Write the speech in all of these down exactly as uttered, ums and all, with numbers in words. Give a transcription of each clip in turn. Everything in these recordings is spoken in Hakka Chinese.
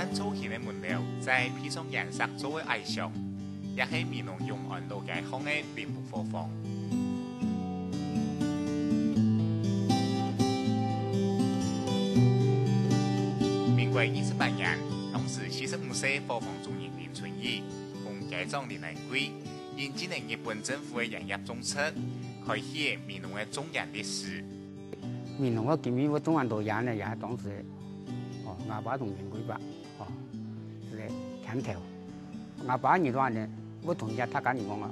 但造型个門樓，在配上顏色做个矮牆，也係美濃永安老街項个林木伙房。民國二十八年，當時四十五歲伙房主人林春雨，同街長林安貴，引進了日本政府个鹽業種植，開啟了美濃个種鹽歷史。美濃个今日會種恁多鹽呢，也係當時，哦，吾爸同林貴伯，哦，係个牽頭。吾爸日落呢，會同佢大家人講啊，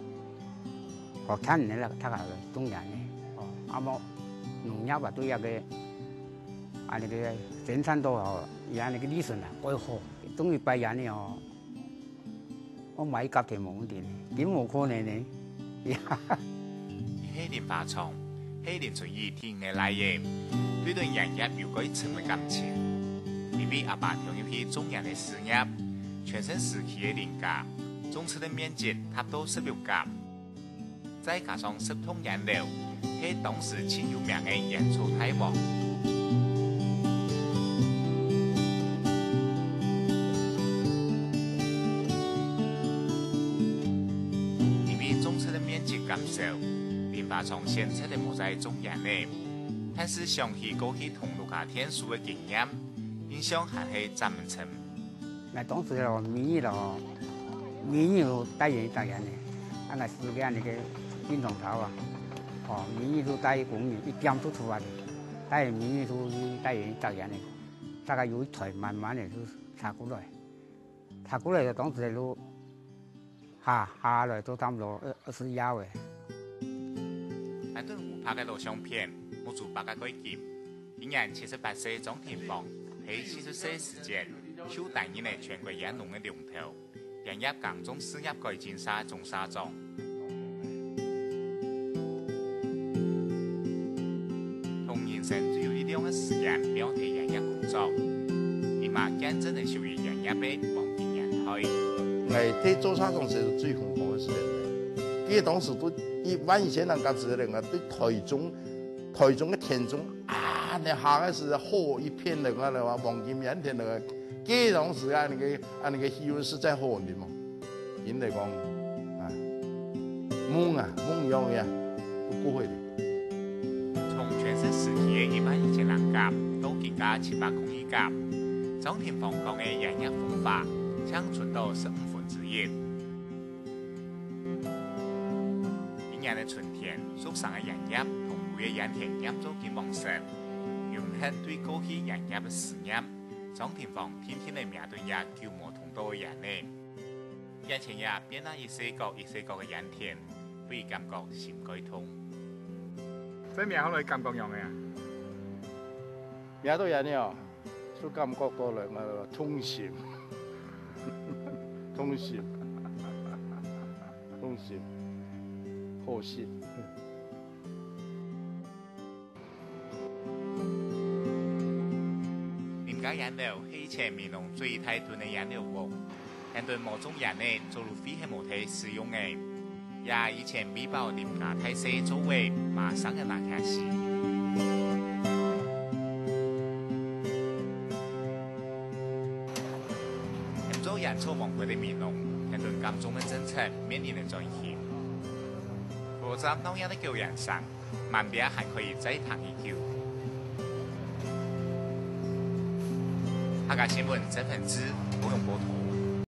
學牽人个大家來種鹽呢，哦，啊無農業啊，對這个，啊，那个生產到吼，也那个利潤啊，過好。種一擺鹽呢，哦， 我買一甲田無問題呢，根本無可能呢。佢係林花昌，係林春雨第五个倈仔，對等鹽業有過深个感情。因為阿爸跳入去種鹽个事業，全盛時期个林家，種植个面積達到十六甲。 再加上十棟鹽樓，係當時盡有名个鹽草大王。因為種植个面積減少，林花昌選擇个無再種鹽了，但是想起過去同老家𢯭手个經驗，印象還係嶄毋深。 𠊎當時哦，每日哦，每日都帶人去摘鹽呢。啊，𠊎四个恁呢个運動操啊，哦，每日都帶一公斤，一點都出啊的，帶人每日都去帶人去摘鹽呢。大概有一台慢慢的就插過來，插過來就當時就下下來都差不多二二十腰誒。𠊎等有拍个老相片，目珠擘个蓋金。 今年七十八歲張廷芳，係四十歲時節，就擔任了全國鹽農个龍頭，鹽業耕種事業改進社總社長。同人生最有力量个時間，標題鹽業工作，佢嘛見證了屬於鹽業个黃金年代。𠊎在做社長時係最紅火个時間了。佢當時都一萬一千人加持个人啊，對台中 台中个田中啊，恁呢下个時好一片个啊，黃金鹽田个，該當時啊，恁呢个恁呢个氣氛實在好熱嘛。人來講，啊，夢啊，夢一樣个啊，都過去了。從全盛時期个一萬一千零甲，到今个七百空二甲，張廷芳講个鹽業風華，正伸到十五分之一。 今年个春天，熟成个鹽業同烏个鹽田染做金黃色，湧現對過去鹽業个思念。張廷芳定定仔摸等這久無動到个鹽仔。眼前這變啊一細角一細角个鹽田，會感覺心蓋痛。這摸下來感覺仰仔啊？摸到鹽仔哦，就感覺到了，呃，痛心，痛心。 痛心，好心。林家鹽樓係以前美濃最大墩个鹽樓屋，現在無種鹽仔，早就廢忒無忒使用了。這以前為保林家大細做位，馬上个拿忒死。 做鹽草王國个美濃，現在耕種个政策面臨个轉型。火車鬧熱个九眼山，慢慢還可以再行幾久。客家新聞曾文志，高雄報導。